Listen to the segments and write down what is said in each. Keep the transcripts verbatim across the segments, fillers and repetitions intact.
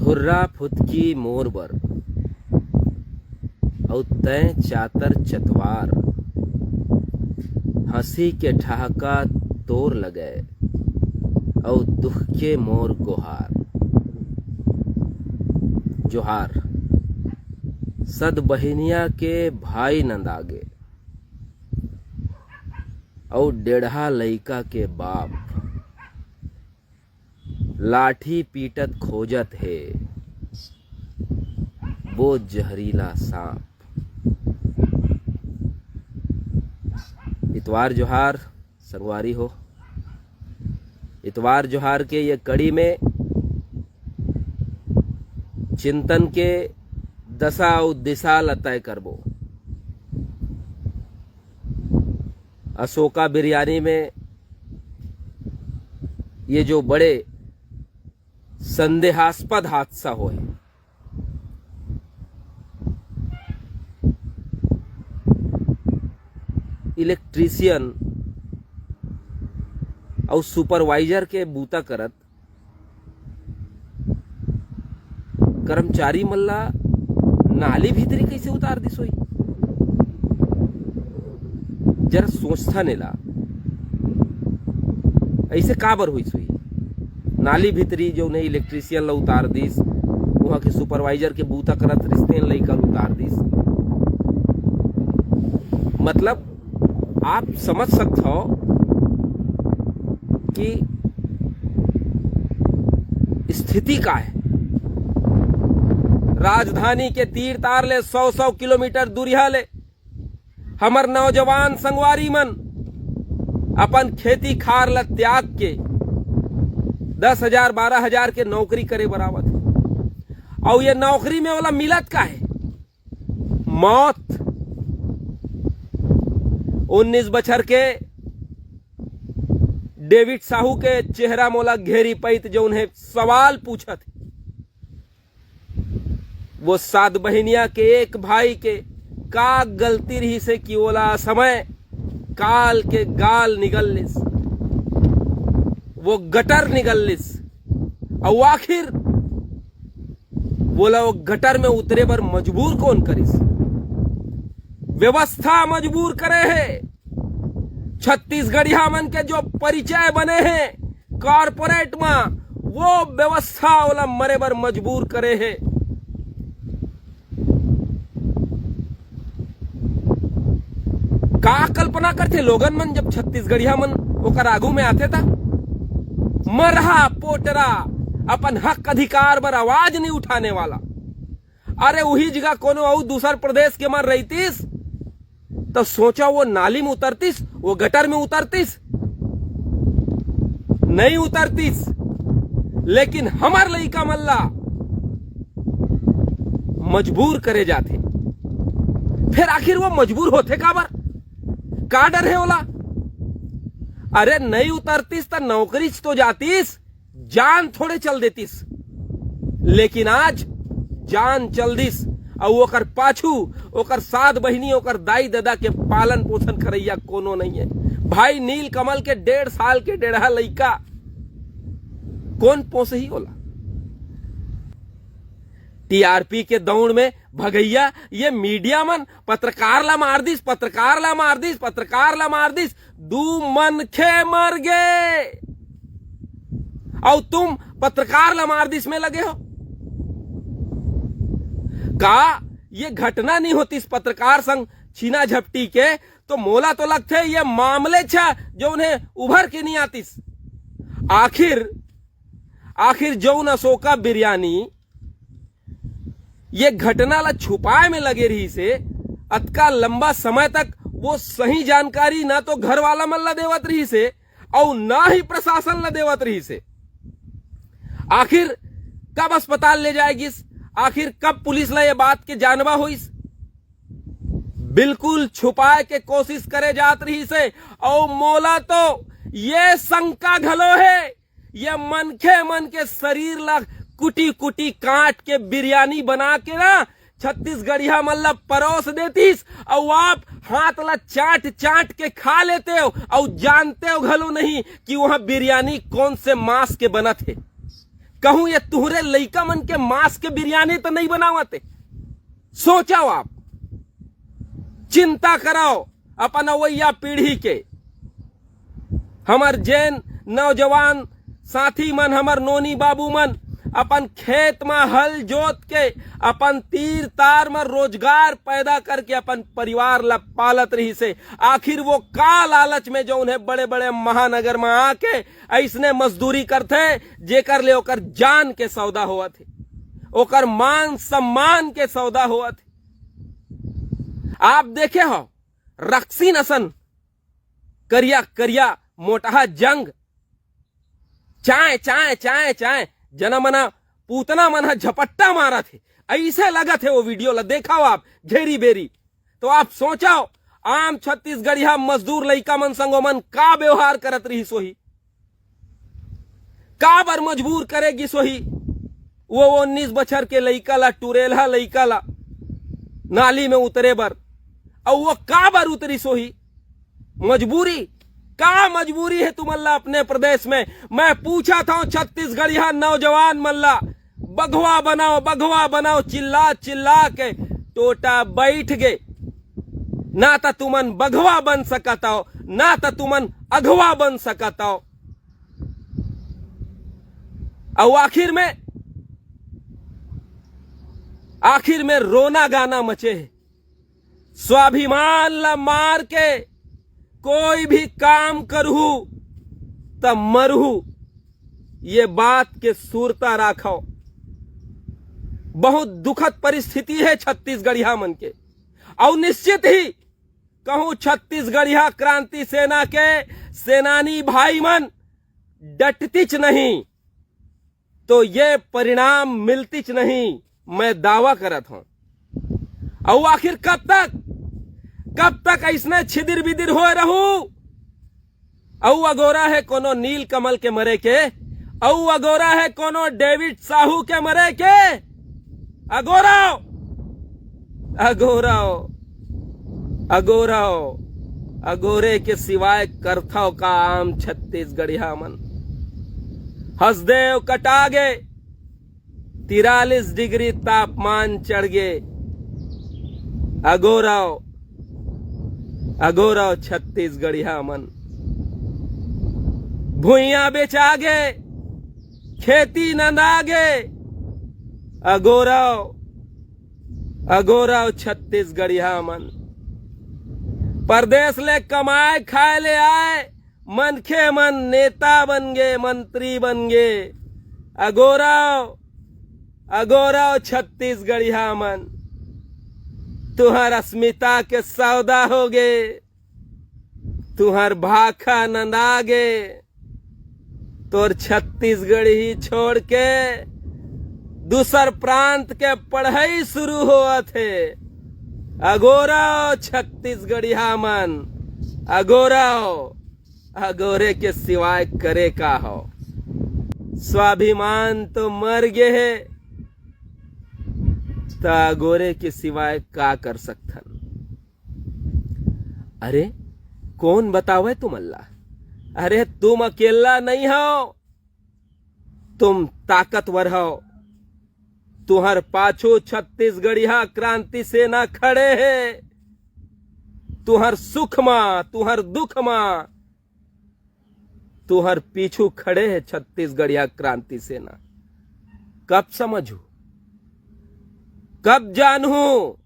फुर्रा फुदकी मोर बर, अउ तैं चातर चतवार। हंसी के ठहाका तोर लगय, अउ दुख के मोर गोहार। जोहार। सद बहिनिया के भाई नंदागे, अउ डेढ़ा लइका के बाप। लाठी पीटत खोजत हे वो जहरीला सांप। इतवार जोहार संगवारी हो। इतवार जोहार के ये कड़ी में चिंतन के दशा अउ दिशा ल तय करबो। अशोका बिरयानी में ये जो बड़े संदेहास्पद हादसा होय, इलेक्ट्रीशियन अउ सुपरवाइजर के बूता करत कर्मचारी मन ला नाली भीतरी कइसे उतार दिस होही? जरा सोचथन एला, अइसे काबर होइस होही? नाली भीतरी जउन हे इलेक्ट्रीशियन ला उतार दिस, उहाँ के सुपरवाइजर के बूता करत रिहिस तेन लइका ला उतार दिस। मतलब आप समझ सकथव कि स्थिति का हे। राजधानी के तीर तार ले सौ सौ किलोमीटर दूरिहा ले हमर नौजवान संगवारी मन अपन खेती खार ल त्याग के दस हजार बारह हजार के नौकरी करे बर आवत हे। अउ ये नौकरी में ओला मिलत का हे? मौत। उन्नीस बछर के डेविड साहू के चेहरा मोला घेरी पइत जउन हे सवाल पूछत हे। वो सात बहिनिया के एक भाई के का गलती रहिस हे कि ओला समय काल के गाल निगल लिस, वो गटर निगल लिस, अउ आखिर वोला वो गटर में उतरे बर मजबूर कोन करिस? व्यवस्था मजबूर करे हे। छत्तीसगढ़िया मन के जो परिचय बने हे कॉर्पोरेट म, वो व्यवस्था ओला मरे बर मजबूर करे हे। का कल्पना करथे लोगन मन, जब छत्तीसगढ़िया मन ओकर आगू में आथे त? मरहा पोटरा, अपन हक अधिकार बर आवाज नहीं उठाने वाला। अरे उही जगह कोनो अउ दूसर प्रदेश के मन रहितिस त सोचा वो नाली में उतरतिस, वो गटर में उतरतिस? नहीं उतरतिस। लेकिन हमर लइका मन ला मजबूर करे जाथे। फेर आखिर वो मजबूर होथे काबर? का डर हे ओला? अरे नहीं उतरतिस त नौकरी च तो जातिस, जान थोड़े चल देतिस। लेकिन आज जान चल दिस, अउ ओकर पाछू ओकर सात बहिनी, ओकर दाई ददा के पालन पोषण करइया कोनो नहीं हे। भाई नील कमल के डेढ़ साल के डेढ़ा लइका कोन पोसही ओला? टीआरपी के दौड़ में भगइया ये मीडिया मन पत्रकार ला मार दिस, पत्रकार ला मार दिस, पत्रकार ला मार दिस, दू मनखे मर गे, अउ तुम पत्रकार ला मार दिस में लगे हो। का ये घटना नहीं होतिस पत्रकार संग छीना झपटी के, तो मोला तो लगथे ये मामले छ जउन हे उभर के नहीं आतिस। आखिर, आखिर जउन अशोका बिरयानी ये घटना ला छुपाए में लगे रहिस हे, अतका लंबा समय तक वो सही जानकारी ना तो घर वाला मन ला देवत रहिस हे, अउ ना ही प्रशासन ला देवत रहिस हे। आखिर कब अस्पताल ले जाए गिस? आखिर कब पुलिस ला ये बात के जानबा होइस? बिल्कुल छुपाए के कोशिश करे जात रहिस हे। अउ मोला तो ये शंका घलो हे, ये मनखे मन के शरीर ला कुटी कुटी काट के बिरयानी बना के ना छत्तीसगढ़िया मन ला परोस देतिस, अउ आप हाथ ला चाट चाट के खा लेते हो, अउ जानते हो घलो नहीं कि वहाँ बिरयानी कौन से मांस के बनत हे। कहूं ये तुहरे लइका मन के मांस के बिरयानी तो नहीं बनावत हे? सोचव आप, चिंता करव अपन अवइया पीढ़ी के। हमर जेन नौजवान साथी मन, हमर नोनी बाबू मन अपन खेत म हल जोत के अपन तीर तार म रोजगार पैदा करके अपन परिवार ला पालत रहिस हे। आखिर वो का लालच में जौन हे बड़े-बड़े महानगर म आके अइसने मजदूरी करथे, जेकर ले ओकर जान के सौदा होवत हे, ओकर मान सम्मान के सौदा होवत हे। आप देखे हो रक्सीन असन करिया करिया मोटहा जंग, चाय चाय चाय चाय, जना मना पूतना मन ह झपट्टा मारत हे, अइसे लगत हे वो वीडियो ला देखव आप घेरी बेरी, तो आप सोचव, आम छत्तीसगढ़िया मजदूर लइका मन संग ओमन का व्यवहार करत रहिस होही, काबर मजबूर करे गिस होही वो उन्नीस बछर के लइका ला, टुरेलहा लइका ला नाली में उतरे बर, अउ वो काबर उतरिस होही? मजबूरी, का मजबूरी हे तुमन ला अपने प्रदेश में? मैं पूछत हंव छत्तीसगढ़िया नौजवान मन ला, बघवा बनाव, बघवा बनाव, चिल्ला चिल्ला के टोटा बइठ गे। ना त तुमन बघवा बन सकत हव, ना त तुमन अघवा बन सकत हव। अउ आखिर में, आखिर में रोना गाना मचे हे। स्वाभिमान ला मार के कोई भी काम करहू त मरहू, ये बात के सुरता राखव। बहुत दुखद परिस्थिति हे छत्तीसगढ़िया मन के, अउ निश्चित ही कहूं छत्तीसगढ़िया क्रांति सेना के सेनानी भाई मन डटतिच नहीं, तो ये परिणाम मिलतिच नहीं, मैं दावा करत हंव। अउ आखिर कब तक, कब तक अइसने छिदिर बिदिर होए रहू? अउ अगोरा हे कोनो नील कमल के मरे के, अउ अगोरा हे कोनो डेविड साहू के मरे के। अगोराव, अगोराव, अगोराव, अगोरे के सिवाय करथव का आम छत्तीसगढ़िया मन? हसदेव कटा गे, तिरालीस डिग्री तापमान चढ़ गे। अगोराव, अगोराव छत्तीसगढ़िया मन। भुइयां बेचा गे, खेती नंदा गे। अगोराव, अगोराव छत्तीसगढ़िया मन। परदेस ले कमाए खाए ले आए मनखे मन नेता बन गे, मंत्री बन गे। अगोराव, अगोराव छत्तीसगढ़िया मन, तुंहर अस्मिता के सौदा हो गे, तुंहर भाखा नंदा गे। तोर छत्तीसगढ़ी छोड़ के दूसर प्रांत के पढ़ई शुरू होवत हे। अगोराव छत्तीसगढ़िया मन, अगोराव, अगोरे के सिवाय करे का हव? स्वाभिमान तो मर गे हे, त अगोरे के सिवाय का कर सकथन? अरे, कोन बतावय तुमन ला? अरे, तुम अकेल्ला नइ हव, तुम ताकतवर हव। तुंहर पाछू छत्तीसगढ़िया क्रांति सेना खड़े हे। तुंहर सुख मा, तुंहर दुख मा, तुंहर पीछू खड़े हे छत्तीसगढ़िया क्रांति सेना। कब समझहू, कब जानहू?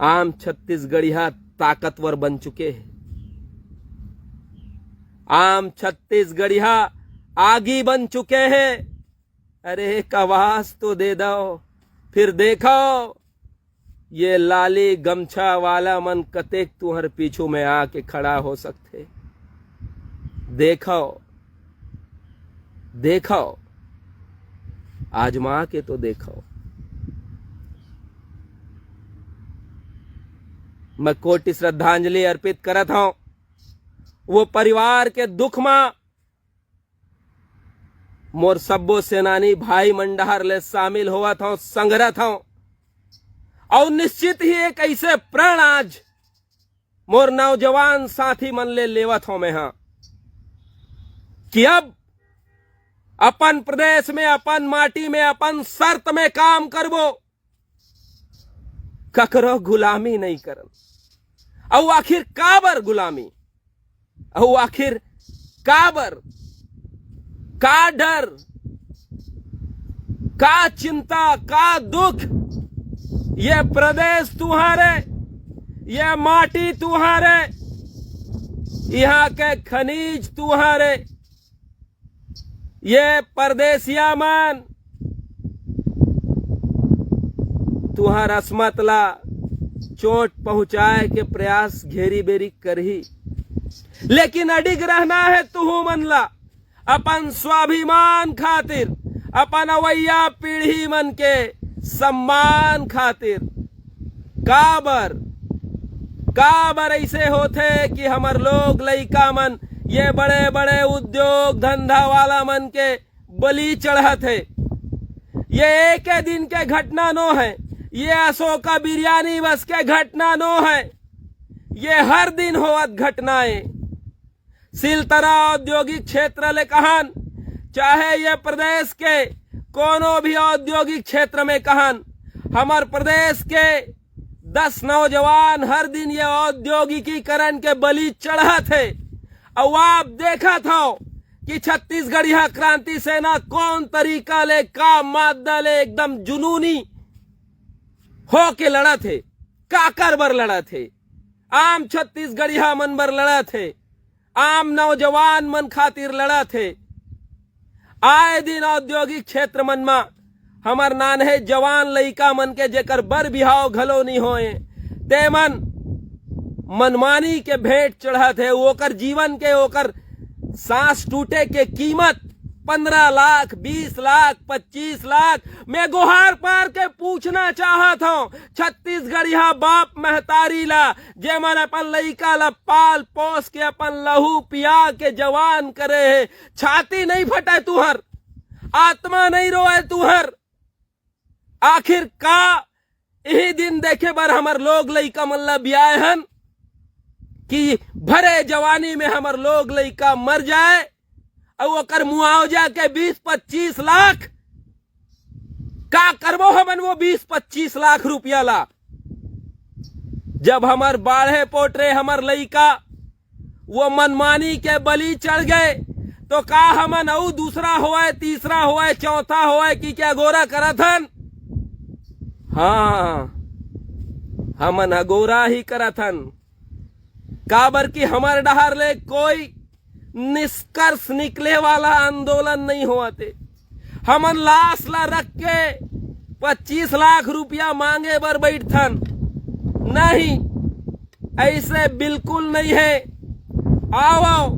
आम छत्तीसगढ़िया ताकतवर बन चुके हे, आम छत्तीसगढ़िया आगी बन चुके हे। अरे, एक आवाज तो दे दव, फिर देखव, ये लाली गमछा वाला मन कतेक तुंहर पीछू में आके खड़ा हो सकथे। देखव, देखव, आजमा के तो देखव। मैं कोटि श्रद्धांजलि अर्पित करत हंव वो परिवार के दुख मा। मोर सब्बो सेनानी भाई मन डहर ले शामिल होवत हंव, संघरत हंव। अउ निश्चित ही एक अइसे प्रण आज मोर नौजवान साथी मन ले लेवत हंव मेंहा कि अब अपन प्रदेश में, अपन माटी में, अपन शर्त में काम करबो, ककरो गुलामी नहीं करन। अउ आखिर काबर गुलामी? अउ आखिर काबर? का डर, का चिंता, का दुख? ये प्रदेश तुम्हारे, ये माटी तुम्हारे, यहाँ के खनिज तुम्हारे, ये परदेसिया मन तुहर असमत ला चोट पहुंचाए के प्रयास घेरी बेरी करही, लेकिन अडिग रहना है तुहू मन ला अपन स्वाभिमान खातिर, अपन अवैया पीढ़ी मन के सम्मान खातिर। काबर, काबर ऐसे होथे कि हमर लोग लइका मन ये बड़े बड़े उद्योग धंधा वाला मन के बलि चढ़त हे? ये एके दिन के घटना नो है, ये अशोका बिरयानी बस के घटना नो है, ये हर दिन होवत घटना ए। सिलतरा औद्योगिक क्षेत्र ले कहन, चाहे ये प्रदेश के कोनो भी औद्योगिक क्षेत्र में कहन, हमर प्रदेश के दस नौजवान हर दिन ये औद्योगिकीकरण के बलि चढ़त हे। अउ आप देखत हव कि छत्तीसगढ़िया क्रांति सेना कौन तरीका ले, का मादा ले एकदम जुनूनी होके लड़त हे, काकर बर लड़त हे, आम छत्तीसगढ़िया मन बर लड़त हे, आम नौजवान मन खातिर लड़त हे। आए दिन औद्योगिक क्षेत्र मन म हमर नान्हे जवान लइका मन के जेकर बर बिहाव घलो नी होए, तेमन मनमानी के भेंट चढ़त हे। ओकर जीवन के, ओकर सांस टूटे के कीमत पन्द्रह लाख, बीस लाख, पच्चीस लाख। मैं गोहार पार के पूछना चाहत हूँ छत्तीसगढ़िया बाप महतारी ला, जेमन अपन लइका ला पाल पोस के अपन लहू पिया के जवान करे हे, छाती नहीं फटे तुहर, आत्मा नहीं रोए तुहर? आखिर का इही दिन देखे बर हमर लोग लइका मन ला बियाए हन कि भरे जवानी में हमर लोग लइका मर जाए अउ ओकर मुआवजा के बीस पच्चीस लाख? का करबो हमन वो बीस पच्चीस लाख रुपया ला? जब हमर बाढ़े पोटरे हमर लइका वो मनमानी के बलि चढ़ गए, तो का हमन अउ दूसरा होवय, तीसरा होवय, चौथा होवय कि क्या अगोरा करत हन? हाँ, हमन अगोरा ही करत हन, काबर कि हमर डहर ले कोई निष्कर्ष निकले वाला आंदोलन नहीं होवत हे। हमन लाश ला रख के पच्चीस लाख रुपया मांगे बर बैठथन? नहीं, ऐसे बिल्कुल नहीं है। आवव,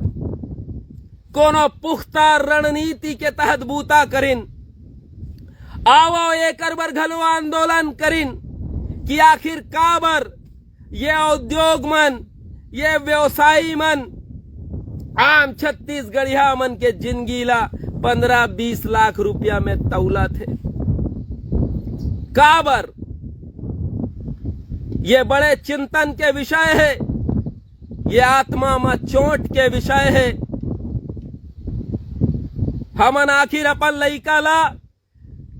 कोनो पुख्ता रणनीति के तहत बूता करिन। आवव, एकर बर घलो आंदोलन करिन कि आखिर काबर ये उद्योग मन, ये व्यवसायी मन आम छत्तीसगढ़िया मन के जिंदगी ला पन्द्रह बीस लाख रुपया में तौलत हे। काबर? ये बड़े चिंतन के विषय हे, ये आत्मा म चोट के विषय हे। हमन आखिर अपन लइका ला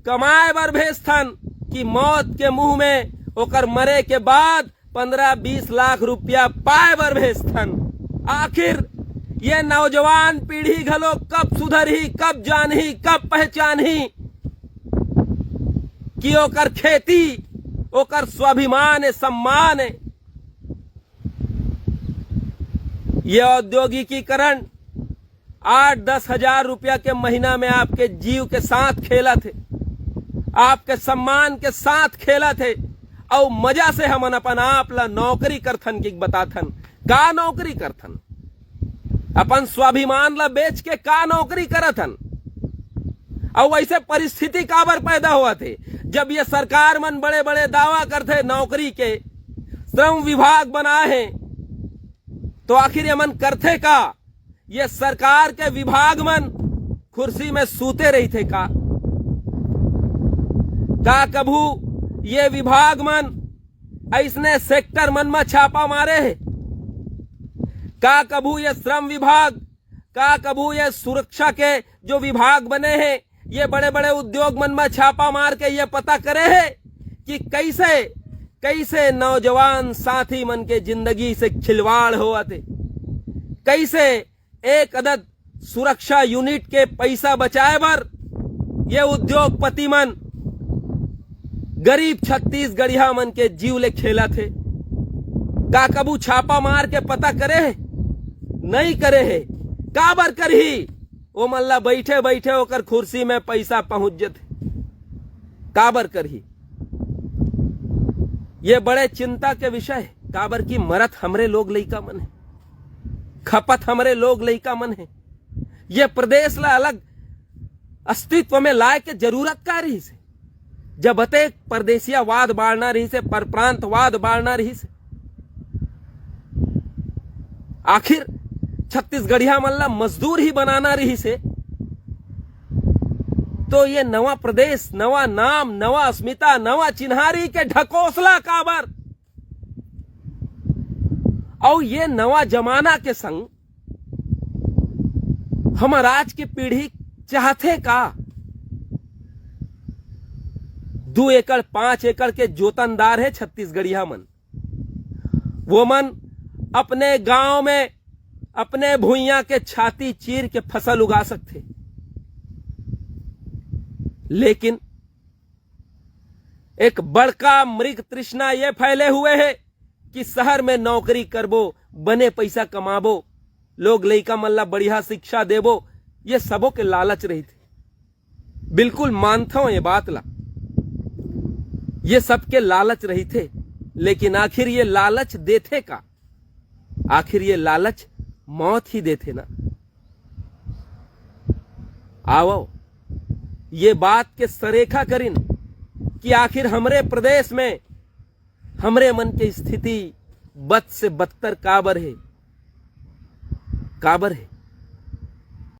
कमाए बर भेजथन कि मौत के मुंह में ओकर मरे के बाद पन्द्रह बीस लाख रुपया पाए बर भेजथन? आखिर ये नौजवान पीढ़ी घलो कब सुधरही, कब जानही, कब पहचानही कि ओकर खेती ओकर स्वाभिमान हे, सम्मान हे? ये औद्योगिकीकरण आठ दस हजार रुपया के महीना में आपके जीव के साथ खेलत हे, आपके सम्मान के साथ खेलत हे। अउ मजा से हमन अपन आप ला नौकरी करथन कि बताथन, का नौकरी करथन? अपन स्वाभिमान ला बेच के का नौकरी करत हन? अउ ऐसे परिस्थिति काबर पैदा होवत हे? जब ये सरकार मन बड़े-बड़े दावा करथे नौकरी के, श्रम विभाग बनाए हे, तो आखिर ये मन करथे का? ये सरकार के विभाग मन कुर्सी में सूते रहिथे का? का कभू ये विभाग मन अइसने सेक्टर मन म छापा मारे हे? का कभू ये श्रम विभाग, का कभू ये सुरक्षा के जो विभाग बने हे, ये बड़े-बड़े उद्योग मन म छापा मार के ये पता करे हे कि कइसे, कइसे नौजवान साथी मन के जिंदगी से खिलवाड़ होवत हे, कइसे एक अदद सुरक्षा यूनिट के पइसा बचाए बर ये उद्योगपति मन गरीब छत्तीसगढ़िया मन के जीव ले खेलत हे। का कभू छापा मार के पता करे हे? नइ करे हे। काबर करही? ओमन ला बइठे बइठे ओकर खुर्सी में पइसा पहुंच जथे। काबर करही? ये बड़े चिंता के विषय हे, काबर कि मरत हमरे लोग लइका मन हे, खपत हमरे लोग लइका मन हे। ये प्रदेश ला अलग अस्तित्व में लाए के जरूरत का रहिस हे, जब अतेक परदेसियावाद बाढ़ना रहिस हे, परप्रांतवाद बाढ़ना रहिस हे? आखिर छत्तीसगढ़िया मन ला मजदूर ही बनाना रहिस हे, तो ये नवा प्रदेश, नवा नाम, नवा अस्मिता, नवा चिन्हारी के ढकोसला काबर? अउ ये नवा जमाना के संग हमर आज के पीढ़ी चाहथे का? दू एकड़, पांच एकड़ के जोतनदार हे छत्तीसगढ़िया मन, वो मन अपने गांव में अपने भुइयां के छाती चीर के फसल उगा सकथे, लेकिन एक बड़का मृग तृष्णा ये फैले हुए हे कि शहर में नौकरी करबो, बने पइसा कमाबो, लोग लइका मन ला बढ़िया शिक्षा देबो, ये सबो के लालच रहिथे। बिल्कुल मानथंव ये बात ला, ये सबके लालच रहिथे, लेकिन आखिर ये लालच देथे का? आखिर ये लालच मौत ही देथे ना। आवव, ये बात के सरेखा करिन कि आखिर हमरे प्रदेश में हमरे मन के स्थिति बद से बदतर काबर हे, काबर हे?